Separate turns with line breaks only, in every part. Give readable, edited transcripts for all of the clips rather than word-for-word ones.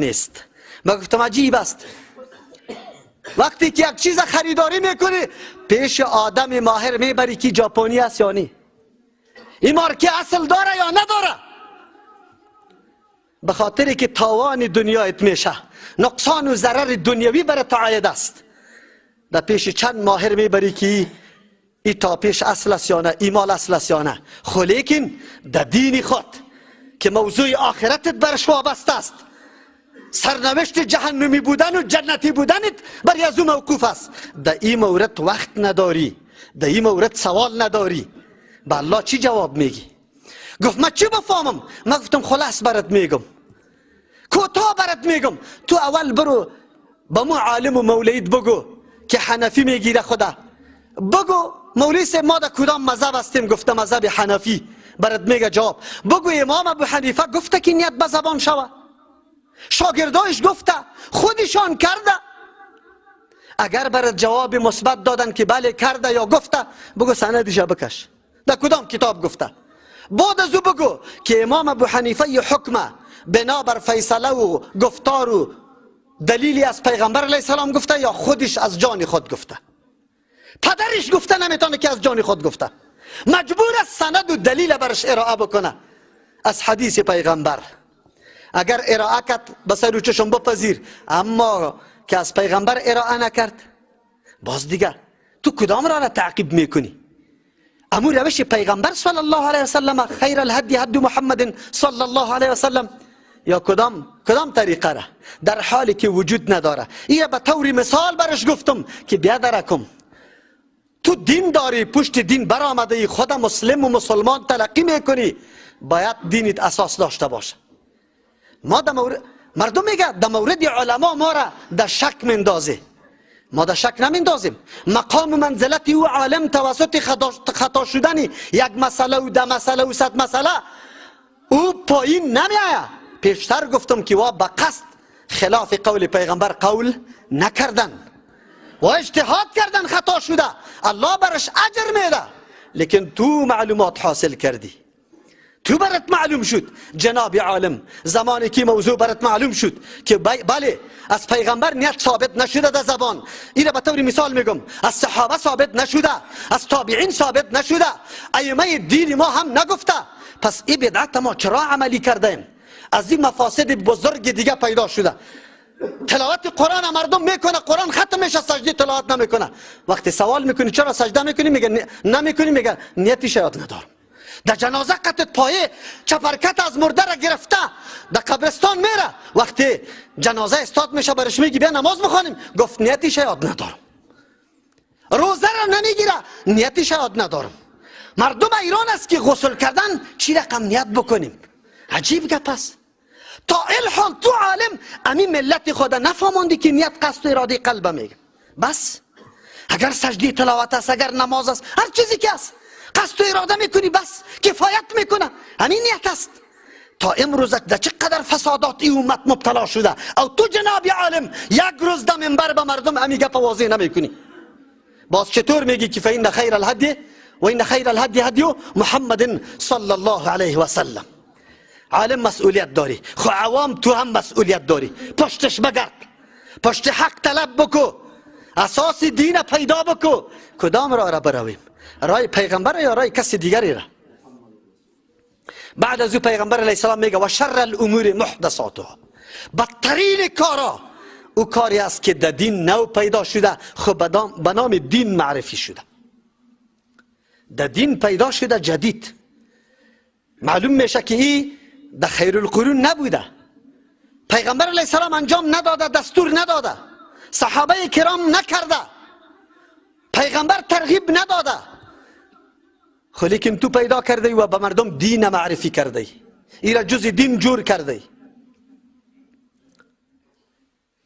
نیست. ما گفتم عجیب است، وقتی که یک چیز خریداری میکنی پیش آدم ماهر میبری که ژاپنی است یا نی، این مارکه اصل داره یا نداره، به خاطری که تاوان دنیایت میشه، نقصان و ضرر دنیوی برات عاید است. در پیش چند ماهر میبری که ای تا پیش اصل است یا نه، ای مال اصل است یا نه. خو لیکن در دین خود که موضوع آخرتت برش وابسته است، سرنوشت جهنمی بودن و جنتی بودنت بر از او موقوف است، در این مورد وقت نداری، در این مورد سوال نداری. به الله چی جواب میگی؟ گفت من چی بفهمم؟ من گفتم خلاص برات میگم، کوتاه برات میگم، تو اول برو با مو عالم و مولید بگو که حنفی میگیره خدا، بگو مولوی صاحب ما در کدام مذهب هستیم؟ گفته مذهب حنفی. برات میگه جواب، بگو امام ابو حنیفه گفته که نیت به زبان شوه، شاگردایش گفته، خودشان کرده. اگر برات جواب مثبت دادن که بله کرده یا گفته، بگو سندش بکش، در کدام کتاب گفته. بعد از او بگو که امام ابو حنیفه یه حکمه بنابر فیصله و گفتار و دلیلی از پیغمبر علیه السلام گفته یا خودش از جان خود گفته. پدرش گفته نمیتونه که از جان خود گفته، مجبور است سند و دلیل برش ارائه بکنه از حدیث پیغمبر. اگر ارائه کرد به سر و چشم بپذیر، اما که از پیغمبر ارائه نکرد باز دیگه تو کدام را تعقیب میکنی؟ امو روش پیغمبر صلی الله علیه وسلم، خیر الهدی هدی محمد صلی الله علیه وسلم، یا کدام طریقه را در حالی که وجود نداره. این به طور مثال برش گفتم که بیادرکم تو دین داری، پشت دین برآمده ای، خود مسلم و مسلمان تلقی میکنی، باید دینت اساس داشته باشه. ما در مورد مردم میگه در مورد علما ما را در شک مندازه، ما در شک نمیندازیم. مقام و منزلت او عالم توسط خطا شدن یک مسئله و ده مسئله و صد مسئله او پایین نمیآید. پیشتر گفتم که وا به قصد خلاف قول پیغمبر قول نکردن و اجتهاد کردن، خطا شده، الله برش اجر میده. لیکن تو معلومات حاصل کردی، تو برات معلوم شد جناب عالم، زمانی که موضوع برات معلوم شد که بله از پیغمبر نیت ثابت نشده در زبان، اینو به طور مثال میگم، از صحابه ثابت نشده، از تابعین ثابت نشده، ائمه دین ما هم نگفته، پس این بدعت ما چرا عملی کردیم؟ از این مفاسد بزرگ دیگه پیدا شده. تلاوت قرآن مردم میکنه، قرآن ختم میشه، سجده تلاوت نمیکنه. وقتی سوال میکنی چرا سجده میکنی، میگه نمیکنی، میگه نیتش یاد ندارم. در جنازه قطت پایه چپرکت از مرده را گرفته در قبرستان میره، وقتی جنازه استاد میشه برش میگی بیا نماز بخوانیم، گفت نیتش یاد ندارم. روزه را نمیگیره، نیتش یاد ندارم. مردم ایران است که غسل کردن چی رقم نیت بکنیم؟ عجیب گپ است. تا الحال تو عالم امی ملت خود نفهماندی که نیت قصد و اراده قلب میگه. بس اگر سجده تلاوت است، اگر نماز است، هر چیزی که است قصد و اراده میکنی، بس کفایت میکنه، همین نیت است. تا امروز در چقدر فسادات ای امت مبتلا شده، او تو جناب عالم یک روز در منبر به مردم امی گپ واضح نمیکنی. باز چطور میگی که فإن خیر الهدی و این خیر الهدی هدی محمد صلی الله علیه و سلم؟ عالم مسئولیت داری، خو عوام تو هم مسئولیت داری. پشتش بگرد، پشت حق طلب بکو، اساس دین پیدا بکو. کدام راه را برویم؟ رای پیغمبر یا رای کسی دیگری را؟ بعد از او پیغمبر علیه السلام میگه و شر الامور محدثاتها، بدترین کارا او کاری است که در دین نو پیدا شده، خو به نام دین معرفی شده، در دین پیدا شده جدید. معلوم میشه که ای در خیر القرون نبوده، پیغمبر علیه السلام انجام نداده، دستور نداده، صحابه کرام نکرده، پیغمبر ترغیب نداده، خو لیکن تو پیدا کرده و به مردم دین معرفی کرده، ای را جز دین جور کرده.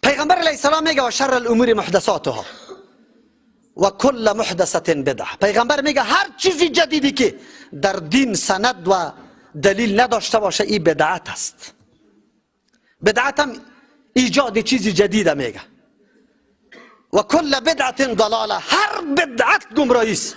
پیغمبر علیه السلام میگه و شر الامور محدثاتها و کل محدثه بدعه. پیغمبر میگه هر چیزی جدیدی که در دین سند و دلیل نداشته باشه این بدعت است. بدعت هم ایجاد چیزی جدید میگه. و کل بدعت ضلاله، هر بدعت گمراهی است.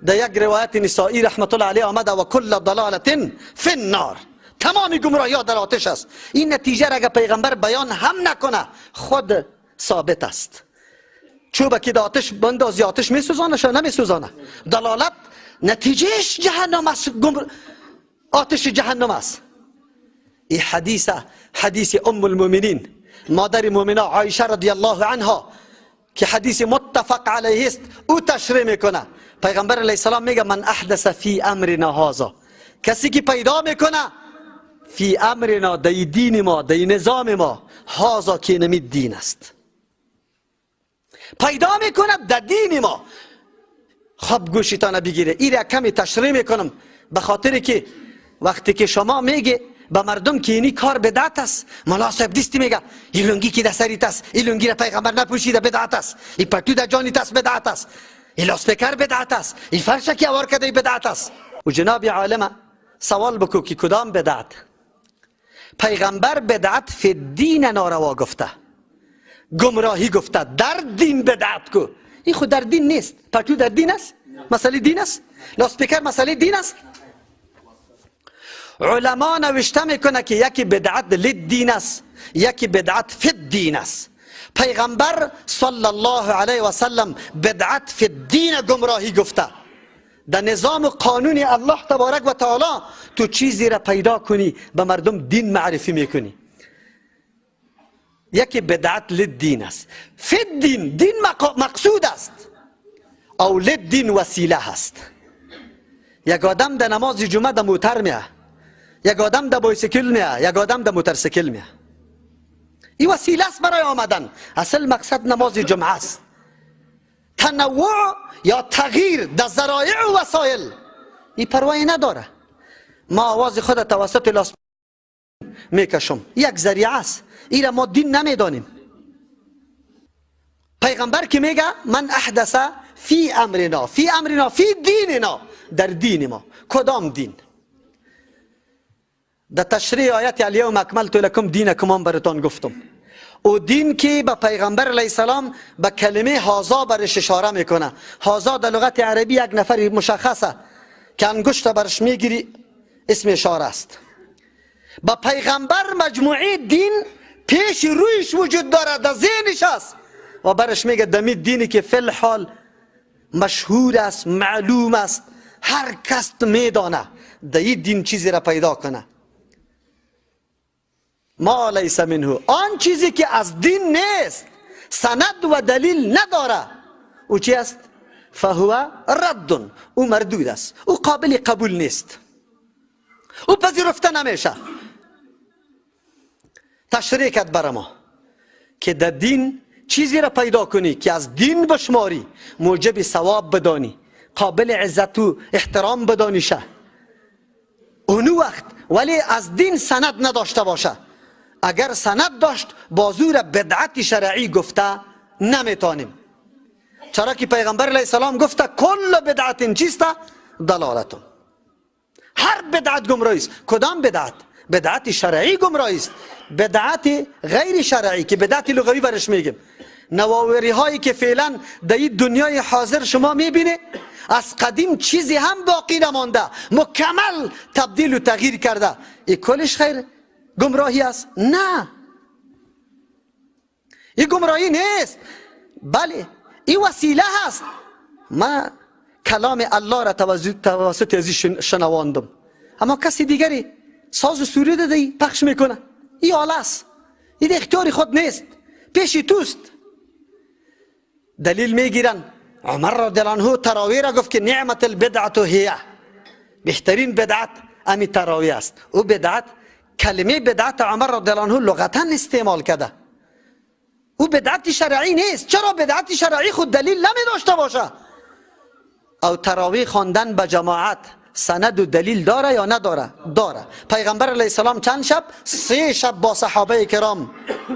در یک روایت نسائی رحمت الله علیه آمده و کل ضلاله فی النار، تمام گمراهی ها در آتش است. این نتیجه را اگر پیغمبر بیان هم نکنه خود ثابت است. چوب که در آتش بندازی آتش میسوزانه شا نمیسوزانه؟ دلالت نتیجهش جهنم است، آتش جهنم است. این حدیث حدیث ام المؤمنین مادر مؤمنا عایشه رضی الله عنها که حدیث متفق علیه است، او تشریح میکنه. پیغمبر علیه السلام میگه من احدث فی امرنا هذا، کسی که پیدا میکنه فی امرنا، دی دین ما، دی نظام ما، هذا که نمی دین است، پیدا میکنه در دین ما. خب گوشتان بگیره، این را کمی تشریح میکنم به خاطر که وقتی که شما میگه به مردم که اینی کار بدعت است، ملا صاحب دیستی میگه این لنگی که در سریت است، این لنگی را پیغمبر نپوشیده بدعت است، این پتو در جانیت است بدعت است، این لاسپیکر بدعت است، این فرش که اوار کرده بدعت است. و جناب عالم سوال بکو که کدام بدعت؟ پیغمبر بدعت فی دین ناروا گفته، گمراهی گفته، در دین بدعت کو. این خود در دین نیست. پتو در دین است؟ مسئله دین است؟ لاسپیکر مسئله دین است؟ علما نوشته میکنه که یکی بدعت للدین است، یکی بدعت فی الدین است. پیغمبر صلی الله علیه و سلم بدعت فی الدین گمراهی گفته. در نظام قانون الله تبارک و تعالی تو چیزی را پیدا کنی به مردم دین معرفی میکنی. یکی بدعت للدین است، فی الدین دین مقصود است، او للدین وسیله است. یک آدم در نماز جمعه در موتر میه، یک آدم در بایسکل میه، یک آدم در موترسیکل میه. این وسیله است برای آمدن. اصل مقصد نماز جمعه است. تنوع یا تغییر در ذرایع و وسایل این پروایی نداره. ما آواز خود توسط لاس میکشم، یک ذریعه است، این را ما دین نمیدانیم. پیغمبر که میگه من احدث فی امرنا، فی امرنا، فی دیننا، در دین ما. کدام دین؟ در تشریح آیت الیوم اکملت لکم دینکم هم براتان گفتم. او دین که به پیغمبر علیه السلام به کلمه هازا برش اشاره میکنه. هازا در لغت عربی یک نفر مشخصه که انگشت برش میگیری اسم اشاره است. با پیغمبر مجموعه دین پیش رویش وجود داره، در ذهنش است و برش میگه دمی دینی که فی الحال مشهور است، معلوم است، هر کس میدانه، در این دین چیزی را پیدا کنه. ما لیس منه، آن چیزی که از دین نیست، سند و دلیل نداره، او چی است؟ فهو رد، او مردود است، او قابل قبول نیست، او پذیرفته نمیشه. تشریح کرد بر ما که در دین چیزی را پیدا کنی که از دین بشماری، موجب ثواب بدانی، قابل عزت و احترام بدانی شه اونو وقت، ولی از دین سند نداشته باشه. اگر سند داشت بازور بدعت شرعی گفته نمیتونیم. چرا که پیغمبر علیه السلام گفته کل بدعت چیست؟ ضلالت. هر بدعت گمراهی است. کدام بدعت؟ بدعت شرعی گمراهی است. بدعت غیر شرعی که بدعت لغوی برش میگیم، نواوری هایی که فعلا در این دنیای حاضر شما میبینه، از قدیم چیزی هم باقی نمانده، مکمل تبدیل و تغییر کرده، این کلش خیر گمراهی است؟ نه، این گمراهی نیست، بله این وسیله هست. ما کلام الله را توسط از شنواندم، اما کسی دیگری ساز و سوری داده پخش میکنه. این آله است، این اختیار خود نیست، پیش توست. دلیل میگیرن عمر رضی الله عنه تراویح را گفت که نعمت البدعت هی، بهترین بدعت امی تراویح است. او بدعت، کلمه بدعت عمر رضی الله عنه لغتا استعمال کرده، او بدعت شرعی نیست. چرا بدعت شرعی خود دلیل نمی داشته باشه؟ او تراویح خواندن به جماعت سند و دلیل داره یا نداره؟ داره. پیغمبر علیه السلام چند شب؟ 3 شب با صحابه کرام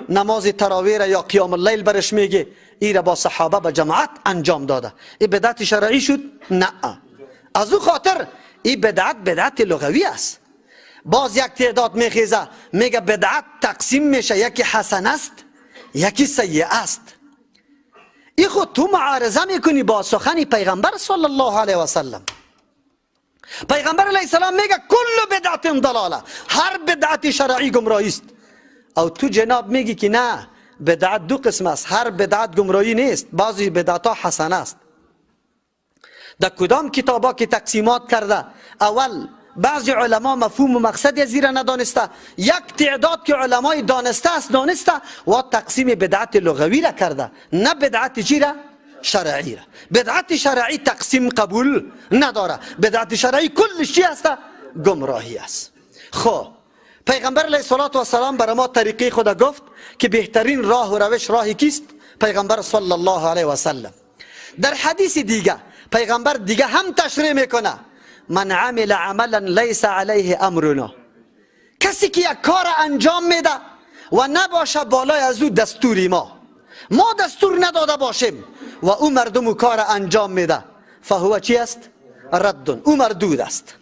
نماز تراویح را یا قیام اللیل برش میگه، ای را با صحابه به جماعت انجام داده. این بدعت شرعی شد؟ نه. از او خاطر این بدعت بدعت لغوی است. باز یک تعداد میخیزه میگه بدعت تقسیم میشه، یکی حسن است یکی سیئه است. ای خود تو معارضه میکنی با سخن پیغمبر صلی الله علیه و سلم. پیغمبر علیه السلام میگه کل بدعت ضلاله، هر بدعت شرعی گمراهی است. او تو جناب میگی که نه، بدعت دو قسم است، هر بدعت گمراهی نیست، بعضی بدعت ها حسنه است. در کدام کتابا که تقسیمات کرده، اول بعضی علما مفهوم و مقصد زیرا ندانسته، یک تعداد که علمای دانسته است دانسته و تقسیم بدعت لغوی را کرده، نه بدعت چی را؟ شرعی را. بدعت شرعی تقسیم قبول نداره، بدعت شرعی کلش چی است؟ گمراهی است. خب پیغمبر علیه الصلاة والسلام برای ما طریقه خدا گفت که بهترین راه و روش راهی کیست؟ پیغمبر صلی الله علیه و سلم. در حدیث دیگه پیغمبر دیگه هم تشریح میکنه، من عمل عملا لیس علیه امرنا، کسی که یک کار انجام میده و نباشه بالای از او دستوری ما، ما دستور نداده باشیم و او مردم او کار انجام میده، فهو چی است؟ رد، او مردود است.